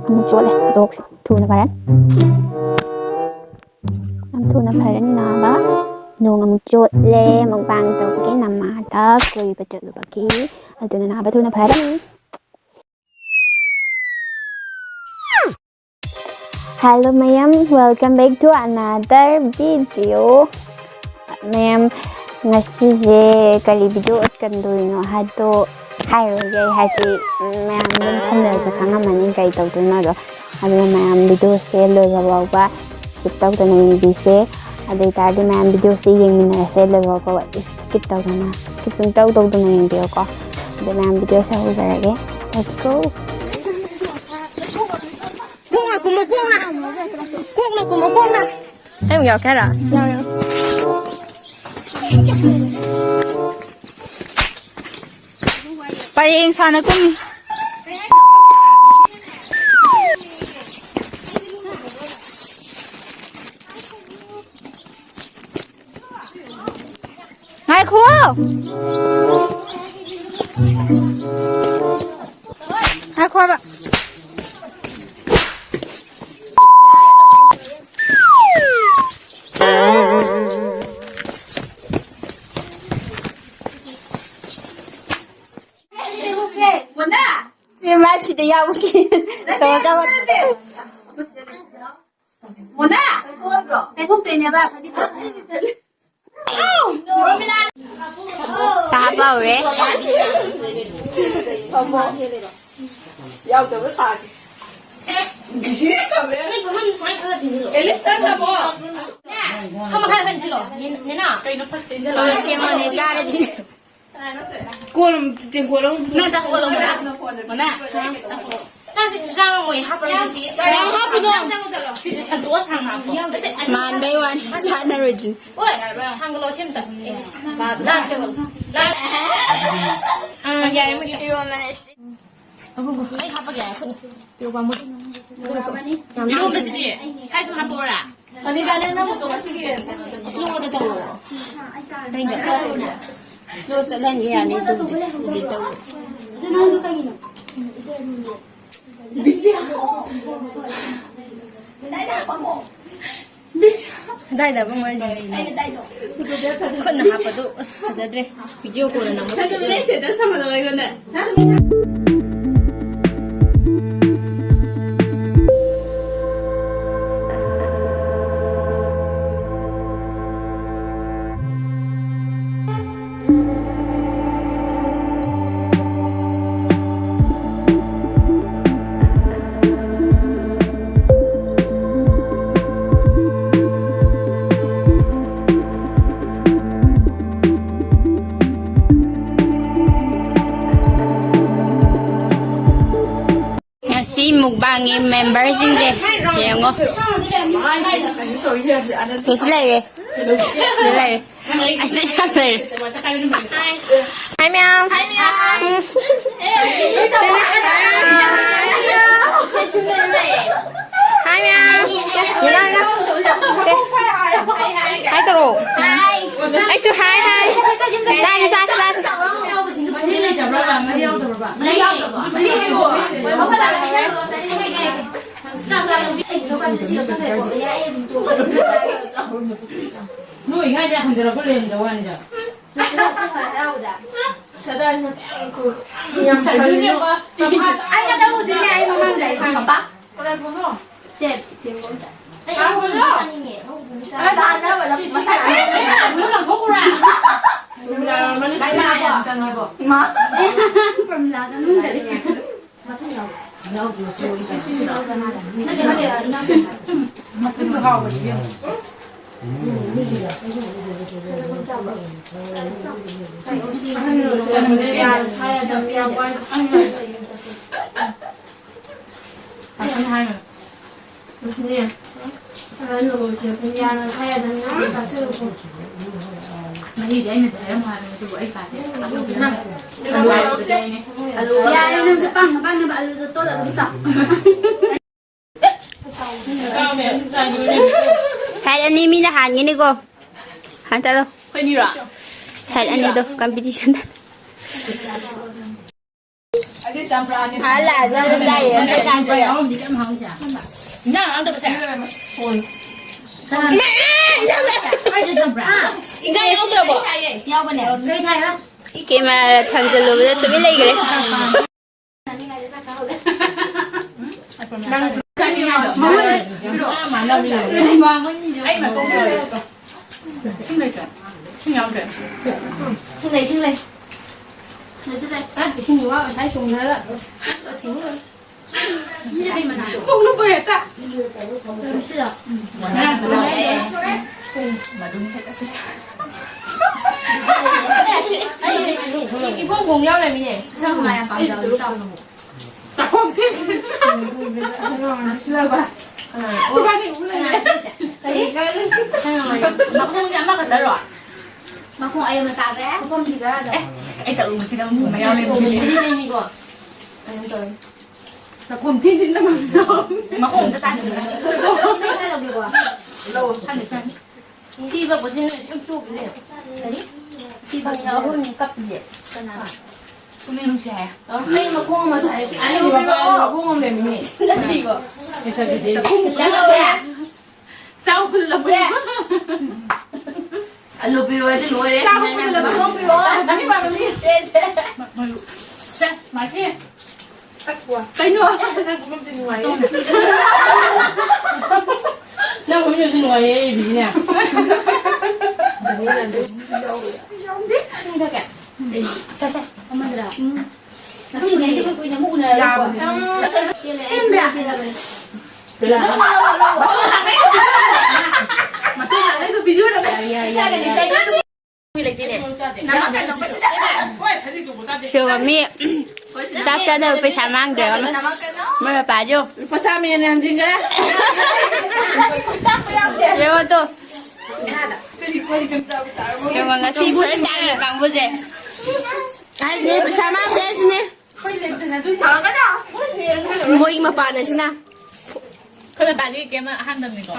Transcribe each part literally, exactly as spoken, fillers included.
ꯑꯃꯨꯛ ꯆꯣꯠꯂꯦ ꯈꯨꯗꯣꯛꯁꯦ꯫ ꯊꯨꯅ ꯐꯔꯅꯤ꯫ ꯌꯥꯝ ꯊꯨꯅ ꯐꯔꯅꯤ ꯅꯥꯕ꯫ ꯅꯣꯡ ꯑꯃꯨꯛ ꯆꯣꯠꯂꯦ꯫ ꯃꯨꯛꯕꯥꯡ ꯇꯧꯕꯒꯤ ꯅꯃꯥꯗ ꯀꯣꯏꯕ ꯆꯠꯂꯨꯕꯒꯤ꯫ ꯑꯗꯨꯅ ꯅꯥꯕ ꯊꯨꯅ ꯐꯔꯅꯤ꯫ Hello ꯃꯌꯥꯝ, welcome back to another video꯫ ꯃꯌꯥꯝ, ꯉꯁꯤꯁꯦ ꯀꯔꯤ video ꯎꯠꯀꯟꯗꯣꯏꯅꯣ ꯍꯥꯏꯗꯣ ꯍꯥꯏꯔꯣꯏꯒꯦ ꯑꯩ꯫ ꯍꯥꯏꯗꯤ, ꯃꯌꯥꯝ ꯑꯗꯨꯝ ꯊꯝꯅꯔꯁꯨ ꯈꯪꯉꯝꯃꯅꯤ ꯀꯔꯤ ꯇꯧꯗꯣꯏꯅꯣꯗꯣ꯫ ꯑꯗꯨꯅ ꯃꯌꯥꯝ videoꯁꯦ ꯂꯣꯏꯕ ꯐꯥꯎꯕ skip ꯇꯧꯗꯅ ꯌꯦꯡꯕꯤꯁꯦ꯫ ꯑꯗꯨ ꯑꯣꯏꯇꯥꯔꯗꯤ ꯃꯌꯥꯝ videoꯁꯦ ꯌꯦꯡꯃꯤꯟꯅꯔꯁꯦ ꯂꯣꯏꯕ ꯐꯥꯎꯕ skip ꯇꯧꯗꯅ, skip ꯁꯨꯡꯇꯧ ꯇꯧꯗꯅ ꯌꯦꯡꯕꯤꯌꯨꯀꯣ꯫ ꯑꯗꯨ ꯃꯌꯥꯝ videoꯁꯦ ꯍꯧꯖꯔꯒꯦ꯫ Let's go꯫ ꯀꯣꯛꯅ ꯀꯨꯝꯃꯣ, ꯀꯣꯛꯅ꯫ ꯀꯣꯛꯅ ꯀꯨꯝꯃꯣ, ꯀꯣꯛꯅ꯫ ꯑꯩ ꯑꯃꯨꯛ ꯌꯥꯎꯔꯛꯀꯦ ꯍꯥꯏꯔꯣ? ꯌꯥꯎꯔꯣ꯫ ꯄꯔꯦꯡ ꯁꯥꯅ ꯀꯨꯝꯃꯤ꯫ ꯉꯥꯏꯈꯨꯋꯣ꯫ ꯉꯥꯏꯈꯣ ꯍꯥꯏꯕ꯫ ꯁꯤ ꯃꯥ ꯁꯤꯗ ꯌꯥꯎꯕꯒꯤ꯫ ꯃꯣꯅꯥ! ꯇꯩꯊꯣꯛꯇꯣꯏꯅꯦꯕ, ꯐꯗꯤꯒꯣꯝ꯫ ꯆꯥꯕ ꯍꯧꯔꯦ꯫ ꯌꯥꯎꯗꯕ ꯁꯥꯒꯦ꯫ ꯅꯣꯏ ꯐꯝꯐꯝ ꯁꯨꯃꯥꯏꯅ ꯈꯔ ꯊꯤꯡꯖꯤꯜꯂꯣ꯫ ꯑꯦꯂꯤꯁ, ꯅꯪ ꯊꯝꯃꯣ꯫ ꯐꯝ ꯃꯈꯥꯗ ꯈꯔ ꯏꯟꯁꯤꯜꯂꯣ꯫ ꯅꯦ-, ꯅꯦꯅꯥ꯫ ꯀꯩꯅꯣ ꯐꯛ ꯁꯦꯝꯖꯤꯜꯂꯣ꯫ ꯁꯦꯝꯃꯣꯅꯦ, ꯆꯥꯔꯁꯤꯅꯦ꯫ ꯀꯣꯜ ꯑꯃ ꯇꯦꯡꯀꯣꯠ ꯑꯃ ꯅꯪ ꯆꯥꯛ ꯀꯣꯜ ꯑꯃ ꯃꯅꯥ꯫ ꯆꯥꯛꯁꯦ ꯆꯨꯖꯥꯛ ꯑꯃ ꯑꯣꯏ ꯍꯥꯞꯄ꯭ꯔꯣ? ꯌꯥꯎꯗꯦ꯫ ꯌꯥꯝ ꯍꯥꯞꯄꯨꯅꯣ꯫ ꯆꯪꯉꯣ, ꯆꯠꯂꯣ꯫ ꯁꯤꯁꯦ ꯁꯟꯗꯣꯛꯑ ꯁꯥꯡꯅ ꯍꯥꯞꯄꯣ꯫ ꯌꯥꯎꯗꯦ꯫ ꯃꯥꯟꯕꯩ ꯋꯥꯅꯤ, ꯆꯥꯟꯅꯔꯣꯏꯗ꯭ꯔꯤ꯫ ꯑꯣꯏ, ꯊꯥꯡꯒꯠꯂꯣ ꯁꯤ ꯑꯝꯇ꯫ ꯂꯥꯛꯁꯦꯕ꯫ ꯂꯥꯛꯁꯦ꯫ ꯑꯥ, ꯌꯥꯔꯦ, ꯃꯣꯏ꯫ ꯏꯔꯣꯟꯕꯅꯦ ꯁꯤ꯫ ꯑꯩ ꯍꯥꯞꯄꯒꯦ ꯌꯥꯔꯦ, ꯈꯨꯠꯅ꯫ ꯄꯤꯔꯛꯄ ꯃꯣꯏ꯫ ꯏꯔꯣꯟꯕꯁꯤꯗꯤ ꯀꯥꯏ ꯁꯨꯝ ꯍꯥꯞꯄꯛꯑꯣꯔꯥ? ꯑꯅꯤꯀꯥꯅꯦ ꯅꯪꯕꯨ ꯉꯁꯤꯒꯤ ꯀꯩꯅꯣꯗ ꯁ꯭ꯂꯣꯗ ꯇꯧꯔꯣ꯫ ꯁ꯭ꯂꯣ ꯆꯠꯍꯟꯒꯦ ꯌꯥꯅꯤ ꯑꯗꯨꯕꯨꯗꯤ꯫ ꯑꯗꯨ ꯅꯪꯁꯨ ꯀꯩꯒꯤꯅꯣ? ꯑꯗꯥꯏꯗ ꯑꯃꯨꯛ ꯍꯥꯏꯁꯦ꯫ ꯈꯨꯠꯅ ꯍꯥꯞꯄꯗꯨ ꯑꯁ ꯐꯖꯗ꯭ꯔꯦ꯫ ꯚꯤꯗꯤꯑꯣ ꯀꯣꯟꯅ ꯅꯝꯃꯨ꯫ ꯉꯁꯤ ꯃꯨꯛꯕꯥꯡꯒꯤ ꯃꯦꯝꯕꯔꯁꯤꯡꯁꯦ ꯌꯦꯡꯉꯣ꯫ ꯁꯤꯁꯨ ꯂꯩꯔꯦ꯫ ꯁꯤꯁꯨ ꯂꯩꯔꯦ꯫ ꯑꯁꯤꯗ ꯌꯥꯝ ꯂꯩꯔꯦ꯫ ꯍꯥꯏ ꯃꯌꯥꯝ꯫ ꯍꯥꯏ ꯃꯌꯥꯝ꯫ ꯍꯥꯏ ꯃꯌꯥꯝ꯫ ꯁꯦ꯫ ꯍꯥꯏ ꯇꯧꯔꯣ꯫ ꯑꯩꯁꯨ ꯍꯥꯏ ꯍꯥꯏ꯫ ꯆꯥꯁꯤ, ꯆꯥꯁꯤ, ꯆꯥꯁꯤ꯫ ꯅꯣꯏ ꯍꯥꯏꯗꯤ ꯍꯟꯖꯔꯛꯄ ꯂꯩꯔꯝꯗ ꯋꯥꯅꯤꯗ꯫ ꯁꯗꯥ ꯌꯥꯝ ꯁꯟꯗꯣꯏꯅꯦꯀꯣ꯫ ꯑꯩꯅ ꯇꯧꯗꯣꯏꯅꯦ, ꯑꯩ ꯃꯃꯥꯡꯗ ꯑꯩ ꯈꯪꯉꯦ꯫ ꯄꯄꯥ꯫ ꯀꯅꯥ ꯐꯣꯟꯅꯣ? ꯁꯦ, ꯆꯦꯡꯒꯨꯝ ꯆꯥ꯫ ꯑꯩ ꯐꯣꯟꯗꯣ ꯆꯥꯅꯤꯡꯉꯦ꯫ ꯑꯩ ꯐꯣꯟꯗꯣ ꯆꯥꯅꯤꯡꯉꯦ꯫ ꯑꯩ ꯐꯣꯟꯗꯣ ꯂꯪꯊꯣꯛꯈ꯭ꯔꯦ꯫ ꯔꯣꯃꯤꯂꯥ ꯑꯣꯏꯔꯝꯃꯅꯤ꯫ ꯃꯥꯏ ꯃꯥꯏ ꯌꯥꯝ ꯆꯪꯉꯦꯕꯣ꯫ ꯏꯃꯥ꯫ ꯄ꯭ꯔꯃꯤꯂꯥꯗ ꯅꯨꯡ ꯆꯠꯅꯤꯡꯉꯦ꯫ ꯃꯊꯪ ꯌꯥꯎ-, ꯌꯥꯎꯗ꯭ꯔꯁꯨ ꯅꯠꯇꯦ, ꯅꯠꯇꯦ, ꯏꯅꯥꯎꯄꯤ꯫ ꯃꯊꯪꯁꯨ ꯍꯥꯎꯕꯅꯦ ꯏꯕꯦꯝꯃ꯫ ꯃꯍꯤꯁꯦ ꯑꯩꯅꯗꯤ ꯍꯥꯏꯔꯝꯃꯣ ꯍꯥꯏꯕꯅꯤ, ꯑꯗꯨꯕꯨ ꯑꯩ ꯄꯥꯗꯦ꯫ ꯑꯂꯨ ꯍꯥꯏꯕꯗꯨꯗꯤ ꯑꯩꯅꯦ꯫ ꯌꯥꯔꯦ, ꯅꯪꯁꯨ ꯄꯥꯝꯅ ꯄꯥꯝꯅꯕ ꯑꯂꯨꯗꯣ ꯇꯣꯠꯂ ꯑꯗꯨꯝ ꯆꯥꯎ꯫ ꯁꯥꯏꯠ ꯑꯅꯤ ꯃꯤꯅ ꯍꯥꯟꯒꯅꯤꯀꯣ꯫ ꯍꯥꯟ ꯆꯠꯂꯣ꯫ ꯑꯩꯈꯣꯏꯅꯤꯔꯣ? ꯁꯥꯏꯠ ꯑꯅꯤꯗꯣ ꯀꯝꯄꯤꯇꯤꯁꯟꯗ꯫ ꯍꯜꯂꯛꯑꯒ ꯆꯥꯏꯌꯦ, ꯑꯩꯈꯣꯏ ꯆꯥꯛꯁꯦ꯫ ꯌꯥꯎꯔꯝꯗꯤ ꯀꯌꯥꯝ ꯍꯥꯎꯅꯤ ꯁꯦ꯫ ꯏꯟꯖꯥꯡ ꯌꯥꯎꯗꯕꯁꯦ꯫ ꯀꯅꯥ? ꯏꯟꯖꯥꯡ ꯌꯥꯎꯗꯕ꯫ ꯀꯥꯏꯗ ꯆꯝꯄ꯭ꯔꯥ? ꯏꯟꯖꯥꯡ ꯌꯥꯎꯗ꯭ꯔꯕꯣ? ꯌꯥꯎꯕꯅꯦ꯫ ꯀꯩ ꯊꯥꯏ ꯍꯥꯏꯕ? ꯀꯦꯃꯦꯔꯥ ꯊꯥꯡꯖꯜꯂꯨꯕꯗ ꯇꯨꯃꯤꯟ ꯂꯩꯈ꯭ꯔꯦ꯫ ꯅꯪ ꯑꯩ ꯃꯇꯣꯝ ꯂꯩꯔꯦ꯫ ꯏꯁꯤꯡ ꯂꯩꯇ꯭ꯔꯣ? ꯏꯁꯤꯡ ꯌꯥꯎꯗ꯭ꯔꯦ꯫ ꯏꯁꯤꯡ ꯂꯩ, ꯏꯁꯤꯡ ꯂꯩ꯫ ꯂꯩꯁꯨ ꯂꯩ꯫ ꯑꯦ, ꯏꯁꯤꯡ ꯋꯥ ꯉꯁꯥꯏ ꯁꯨꯡꯅꯔꯒ ꯁꯤꯡꯉꯨꯔꯦ꯫ ꯈꯣꯡ ꯂꯨꯞꯄ ꯍꯦꯛꯇ꯫ ꯃꯗꯨꯝ ꯁꯦꯠ ꯑꯁꯤ ꯆꯥ-, ꯑꯩ ꯏꯐꯣꯡ ꯐꯣꯡ ꯌꯥꯎ ꯂꯩꯔꯝꯃꯤꯅꯦ꯫ ꯏꯁꯥ ꯍꯨꯃꯥꯡ ꯌꯥꯝ ꯄꯥꯝꯖꯕꯅꯤ, ꯆꯥꯎ꯫ ꯆꯥꯛꯈꯣꯝ ꯊꯦꯡ-, ꯂꯧꯕ꯫ ꯏꯕꯥꯅꯤ ꯑꯃꯨꯛ ꯂꯩꯔꯦ꯫ ꯀꯔꯤ? ꯃꯈꯣꯡꯁꯦ ꯑꯃꯈꯛꯇꯔꯣ? ꯃꯈꯣꯡ ꯑꯌꯥꯝꯕ ꯆꯥꯈ꯭ꯔꯦ꯫ ꯃꯐꯝꯁꯤꯒ ꯑꯗꯣ꯫ ꯑꯦ, ꯑꯩ ꯆꯠꯂꯨꯕꯁꯤꯗ ꯃꯈꯣꯡ ꯃꯌꯥꯝ ꯂꯩꯕꯁꯤꯗꯤ꯫ ꯃꯤꯅꯦꯃꯤꯀꯣ꯫ ꯀꯩꯅꯣ ꯇꯧꯔꯦ꯫ ꯆꯥꯛꯈꯣꯝ ꯊꯦꯡ ꯊꯦꯡꯅ ꯃꯃꯤꯡ ꯂꯧ꯫ ꯃꯈꯣꯡ ꯑꯝꯇ ꯇꯥꯁꯤꯟꯕꯤꯔꯣ꯫ ꯂꯧ, ꯁꯥꯟꯅ ꯁꯥꯟꯅ꯫ ꯁꯤ ꯏꯕ ꯀꯣꯏꯁꯟ ꯌꯥꯝ ꯆꯣꯞꯄꯤꯅꯦ꯫ ꯀꯔꯤ? ꯁꯤ ꯐꯪꯅ ꯑꯍꯨꯝꯅꯤ ꯀꯞꯄꯤꯁꯦ꯫ ꯀꯅꯥ? ꯄꯨꯛꯅꯤꯡ ꯅꯨꯡꯁꯤ ꯍꯥꯏ꯫ ꯑꯩ ꯃꯈꯣꯡ ꯑꯃ ꯁꯥꯏ꯫ ꯑꯩ ꯃꯈꯣꯡ ꯑꯃ ꯂꯩꯃꯤꯅꯦ꯫ ꯅꯠꯇꯦꯀꯣ꯫ ꯆꯥꯎ ꯐꯨꯜꯂꯕ꯫ ꯑꯂꯨ ꯄꯤꯔꯛꯑꯣ ꯍꯥꯏꯗꯤ ꯂꯣꯏꯔꯦ꯫ ꯆꯥꯎ ꯐꯨꯜꯂꯕ꯫ ꯃꯈꯣꯡ ꯄꯤꯔꯛꯑꯣ꯫ ꯃꯃꯤ ꯄꯥꯟ ꯃꯃꯤ꯫ ꯁꯦ, ꯁꯦ꯫ ꯁꯦ, ꯃꯥꯁꯤ꯫ ꯑꯁ, ꯋꯥ꯫ ꯀꯩꯅꯣ? ꯅꯪ ꯀꯨꯝꯃꯝꯁꯦ ꯅꯨꯡꯉꯥꯏꯌꯦ꯫ ꯅꯪ ꯀꯨꯝꯃꯝꯁꯦ ꯅꯨꯡꯉꯥꯏꯌꯦ, ꯏꯕꯤꯅꯦ꯫ ꯁꯦ, ꯁꯦ, ꯑꯃꯗꯨꯔꯥ? ꯎꯝ꯫ ꯉꯁꯤꯗꯤ ꯑꯩꯈꯣꯏ ꯀꯨꯏꯅ ꯑꯃꯨꯛ ꯎꯅꯔꯔꯣꯏꯀꯣ꯫ ꯌꯥꯕꯅꯦ꯫ ꯎꯝ꯫ ꯄꯦꯜꯂꯦ, ꯑꯩ ꯄꯦꯟꯕ꯭ꯔꯥ? ꯂꯧꯕ, ꯂꯧꯕ, ꯂꯧꯕ꯫ ꯃꯇꯨꯡ ꯊꯪꯅꯩꯗꯣ ꯚꯤꯗꯤꯑꯣ ꯅꯝꯃꯦ꯫ ꯌꯥꯏ, ꯌꯥꯏ, ꯌꯥꯏ, ꯌꯥꯏ꯫ ꯂꯩꯇꯦꯅꯦ꯫ ꯁꯤꯕ ꯃꯤ ꯆꯥꯛ ꯆꯥꯅꯕ ꯄꯩꯁꯥ ꯃꯥꯡꯗ꯭ꯔꯦ꯫ ꯃꯣꯏ ꯃꯄꯥꯁꯨ꯫ ꯂꯨꯄꯥ ꯆꯥꯝꯃ ꯍꯦꯟꯅ ꯍꯟꯖꯤꯟꯈ꯭ꯔꯦ꯫ ꯌꯦꯡꯉꯣ ꯇꯨ꯫ ꯌꯦꯡꯉꯣ, ꯉꯁꯤ first time ꯀꯥꯡꯕꯨꯁꯦ꯫ ꯍꯥꯏꯅꯦ, ꯄꯩꯁꯥ ꯃꯥꯡꯗꯦ ꯍꯥꯏꯁꯤꯅꯦ꯫ ꯃꯣꯏꯒꯤ ꯃꯄꯥꯟ ꯑꯁꯤꯅ꯫ ꯑꯩꯈꯣꯏ ꯃꯄꯥꯟꯗꯤ ꯀꯩꯝ ꯑꯍꯥꯟꯕꯅꯤꯀꯣ꯫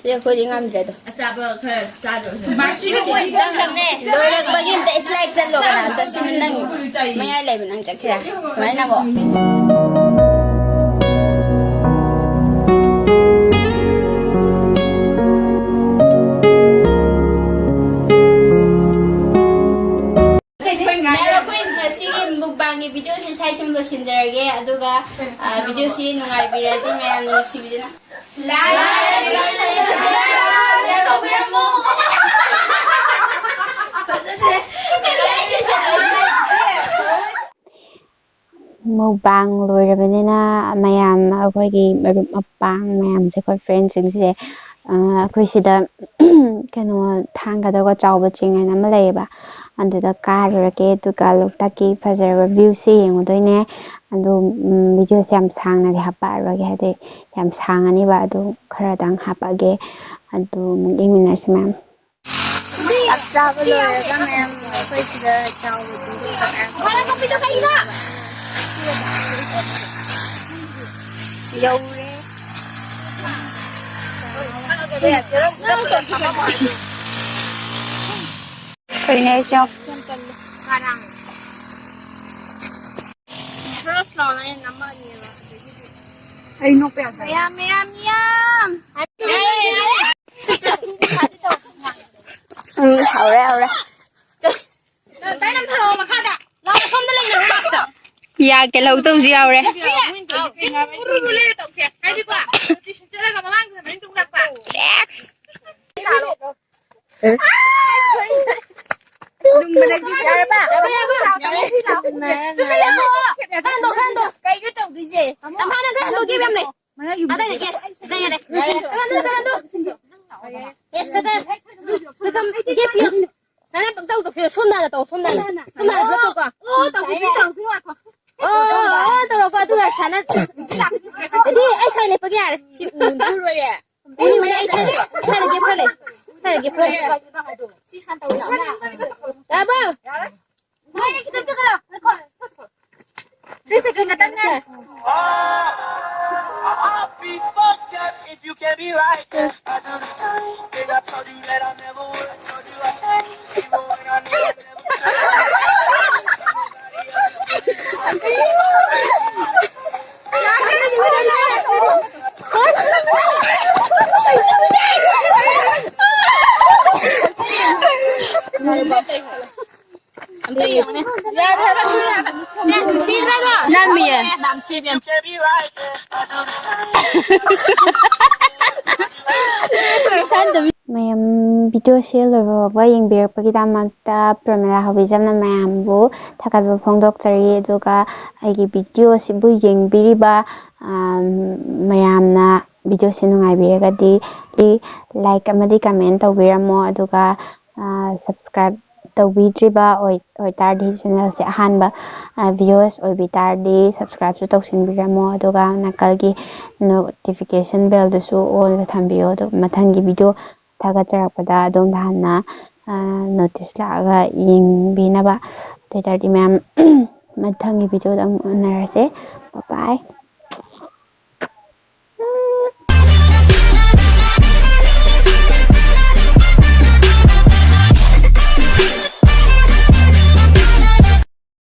ꯁꯤ ꯑꯩꯈꯣꯏꯗꯤ ꯉꯝꯗ꯭ꯔꯦꯗꯣ꯫ ꯑꯆꯥꯕ ꯈꯔ ꯆꯥꯗꯕꯁꯨ ꯃꯥꯁꯤꯒꯤ ꯑꯣꯏꯗ꯭ꯔꯕꯅꯦ꯫ ꯂꯣꯏꯔꯛꯄꯒꯤ ꯑꯝꯇ slide ꯆꯠꯂꯣ ꯀꯅꯥꯝꯇ꯫ ꯁꯤꯅ ꯅꯪ ꯃꯌꯥꯏ ꯂꯩꯕ ꯅꯪ ꯆꯠꯈꯤꯔꯥ? ꯁꯨꯃꯥꯏꯅ ꯅꯪꯉꯣ꯫ ꯃꯌꯥꯝ, ꯑꯩꯈꯣꯏ ꯉꯁꯤꯒꯤ mukbangꯒꯤ videoꯁꯤ ꯁ꯭ꯋꯥꯏ ꯁꯨꯝ ꯂꯣꯏꯁꯤꯟꯖꯔꯒꯦ꯫ ꯑꯗꯨꯒ, ꯑ, videoꯁꯤ ꯅꯨꯡꯉꯥꯏꯕꯤꯔꯗꯤ ꯃꯌꯥꯝꯅ ꯅꯨꯡꯁꯤꯕꯤꯗꯨꯅ like, subscribe ꯇꯧꯕꯤꯔꯝꯃꯣ꯫ Mukbang ꯂꯣꯏꯔꯕꯅꯤꯅ ꯃꯌꯥꯝ, ꯑꯩꯈꯣꯏꯒꯤ ꯃꯔꯨꯞ ꯃꯄꯥꯡ ꯃꯌꯥꯝꯁꯦ, ꯑꯩꯈꯣꯏ friendꯁꯤꯡꯁꯦ, ꯑ, ꯑꯩꯈꯣꯏ ꯁꯤꯗ ꯀꯩꯅꯣ ꯊꯥꯡꯒꯗꯒ ꯆꯥꯎꯕ ꯆꯤꯡ ꯍꯥꯏꯅ ꯑꯃ ꯂꯩꯌꯦꯕ, ꯑꯗꯨꯗ ꯀꯥꯔꯨꯔꯒꯦ꯫ ꯑꯗꯨꯒ ꯂꯣꯛꯇꯥꯛꯀꯤ ꯐꯖꯔꯕ viewꯁꯦ ꯌꯦꯡꯉꯨꯗꯣꯏꯅꯦ꯫ ꯑꯗꯣ, ꯎꯝ, videoꯁꯦ ꯌꯥꯝ ꯁꯥꯡꯅꯗꯤ ꯍꯥꯄꯛꯑꯔꯣꯏꯒꯦ, ꯍꯥꯏꯗꯤ ꯌꯥꯝ ꯁꯥꯡꯉꯅꯤꯕ꯫ ꯑꯗꯨ ꯈꯔꯗꯪ ꯍꯥꯄꯛꯑꯒꯦ꯫ ꯑꯗꯨ ꯑꯃꯨꯛ ꯌꯦꯡꯃꯤꯟꯅꯔꯁꯤ ꯃꯌꯥꯝ꯫ ꯆꯥꯛ ꯆꯥꯕ ꯂꯣꯏꯔꯒ ꯃꯌꯥꯝ ꯑꯩꯈꯣꯏ ꯁꯤꯗ ꯆꯥꯎꯕ ꯆꯤꯡꯗꯣ ꯆꯠꯂꯦ꯫ ꯌꯧꯔꯦ꯫ ꯀꯩꯅꯣ ꯑꯩꯁꯨ ꯌꯥꯎ-, ꯀꯩꯅꯣ ꯄꯦꯟꯇꯜ꯫ ꯀꯩꯅꯣ ꯄꯦꯟꯇꯜ꯫ ꯃꯌꯥꯝ, ꯃꯌꯥꯝ, ꯃꯌꯥꯝ꯫ ꯎꯝ, ꯍꯧꯔꯦ, ꯍꯧꯔꯦ꯫ ꯇꯥꯏ, ꯅꯝꯊꯔꯛꯑꯣ ꯃꯈꯥꯗ꯫ ꯂꯥꯛꯑꯣ, ꯁꯣꯝꯗ ꯂꯩꯅꯔꯣ, ꯂꯥꯛꯁꯤꯗ꯫ ꯌꯥ ꯀꯦꯜꯍꯧꯗꯧꯁꯨ ꯌꯥꯎꯔꯦ꯫ ꯑꯥꯎ, ꯎꯔꯨ ꯎꯔꯨ ꯂꯩꯔ ꯇꯧꯁꯦ꯫ ꯍꯥꯏꯗꯤꯀꯣ, ꯇꯨꯏꯁꯟ ꯆꯠꯂꯒ ꯃꯃꯥꯡꯗ ꯃꯅꯤꯡ ꯇꯣꯡ ꯂꯥꯛꯄ꯫ ꯂꯨꯝꯕꯗꯒꯤ ꯆꯥꯔꯕ? ꯌꯥꯕ, ꯌꯥꯕ꯫ ꯈꯔ ꯍꯟꯗꯣꯛ, ꯈꯔ ꯍꯟꯗꯣꯛ꯫ ꯀꯩꯅꯣ ꯇꯧꯗꯣꯏꯁꯦ? ꯇꯝꯐꯥ, ꯅꯪ ꯈꯔ ꯍꯟꯗꯣꯛ, gap ꯌꯥꯝ ꯂꯩ꯫ ꯑꯗꯥꯏꯗ, yes, ꯑꯗꯥꯏ ꯌꯥꯔꯦ꯫ ꯈꯔ ꯍꯟꯗꯣꯛ, ꯈꯔ ꯍꯟꯗꯣꯛ꯫ Yes, ꯈꯔ, ꯈꯔ, ꯈꯔ gap ꯄꯤꯌꯨ꯫ ꯅꯪ ꯄꯪꯇꯧ ꯇꯧꯁꯤꯜꯂꯣ, ꯁꯣꯝ ꯅꯥꯗ ꯇꯧ, ꯁꯣꯝ ꯅꯥꯗ꯫ ꯁꯣꯝ ꯅꯥꯗ block ꯇꯧꯀꯣ꯫ ꯑꯣ, ꯇꯧꯕꯤꯒꯦ, ꯇꯧꯕꯤꯒꯦ, ꯉꯥꯏꯈꯣ꯫ ꯑꯣ, ꯑꯣ, ꯑꯣ, ꯇꯧꯔꯣꯀꯣ, ꯑꯗꯨꯒ ꯁꯥꯟꯅ-, ꯑꯗꯨꯗꯤ ꯑꯩ ꯁ꯭ꯋꯥꯏ ꯂꯦꯞꯄꯒꯦ ꯌꯥꯔꯦ꯫ ꯁꯤ ꯎꯔꯣꯏꯌꯦ꯫ ꯎꯅꯤ, ꯎꯅꯤ, ꯑꯩ ꯁ꯭ꯋꯥꯏꯗ, ꯁ꯭ꯋꯥꯏꯗ gap ꯈꯔ ꯂꯩ꯫ ꯁ꯭ꯋꯥꯏꯗ gap ꯈꯔ ꯂꯩ꯫ ꯌꯥꯔꯕꯣ? Three second ꯈꯛꯇꯪꯅꯦ. I'll be fucked up if you can't be right there. I do the same thing. I told you that I never would. I told you I changed. Even when I knew I never could. Nobody else. ꯅꯝꯃꯤꯌꯦ꯫ ꯃꯌꯥꯝ ꯚꯤꯗꯤꯑꯣꯁꯦ ꯂꯣꯏꯕ ꯐꯥꯎꯕ ꯌꯦꯡꯕꯤꯔꯛꯄꯒꯤꯗꯃꯛꯇ ꯄ꯭ꯔꯃꯤꯂꯥ ꯍꯣꯕꯤꯖꯝꯅ ꯃꯌꯥꯝꯕꯨ ꯊꯥꯒꯠꯄ ꯐꯣꯡꯗꯣꯛꯆꯔꯤ꯫ ꯑꯗꯨꯒ ꯑꯩꯒꯤ ꯚꯤꯗꯤꯑꯣꯁꯤꯕꯨ ꯌꯦꯡꯕꯤꯔꯤꯕ, ꯑꯥ, ꯃꯌꯥꯝꯅ ꯚꯤꯗꯤꯑꯣꯁꯦ ꯅꯨꯡꯉꯥꯏꯕꯤꯔꯒꯗꯤ like ꯑꯃꯗꯤ ꯀꯃꯦꯟ ꯇꯧꯕꯤꯔꯝꯃꯣ꯫ ꯑꯗꯨꯒ, ꯑꯥ, ꯁꯕꯁꯀ꯭ꯔꯥꯏꯕ ꯇꯧꯕꯤꯗ꯭ꯔꯤꯕ ꯑꯣꯏ-, ꯑꯣꯏꯇꯥꯔꯗꯤ, ꯆꯦꯅꯦꯜꯁꯦ ꯑꯍꯥꯟꯕ, ꯑꯥ, ꯚꯤꯌꯨꯋꯔꯁ ꯑꯣꯏꯕꯤ ꯇꯥꯔꯗꯤ ꯁꯕꯁꯀ꯭ꯔꯥꯏꯕꯁꯨ ꯇꯧꯁꯤꯟꯕꯤꯔꯝꯃꯣ꯫ ꯑꯗꯨꯒ ꯅꯥꯀꯜꯒꯤ ꯅꯣꯇꯤꯐꯤꯀꯦꯁꯟ ꯕꯦꯜꯗꯨꯁꯨ ꯑꯣꯜꯗ ꯊꯝꯕꯤꯌꯣ꯫ ꯑꯗꯨꯒ ꯃꯊꯪꯒꯤ ꯚꯤꯗꯤꯑꯣ ꯊꯥꯒꯠꯆꯔꯛꯄꯗ ꯑꯗꯣꯝꯗ ꯍꯥꯟꯅ, ꯑꯥ, ꯅꯣꯇꯤꯁ ꯂꯥꯛꯑꯒ ꯌꯦꯡꯕꯤꯅꯕ꯫ ꯑꯗꯨ ꯑꯣꯏ ꯇꯥꯔꯗꯤ ꯃꯌꯥꯝ, ꯃꯊꯪꯒꯤ ꯚꯤꯗꯤꯑꯣꯗ ꯑꯃꯨꯛ ꯎꯅꯔꯁꯦ꯫ ꯕꯥꯏ ꯕꯥꯏ꯫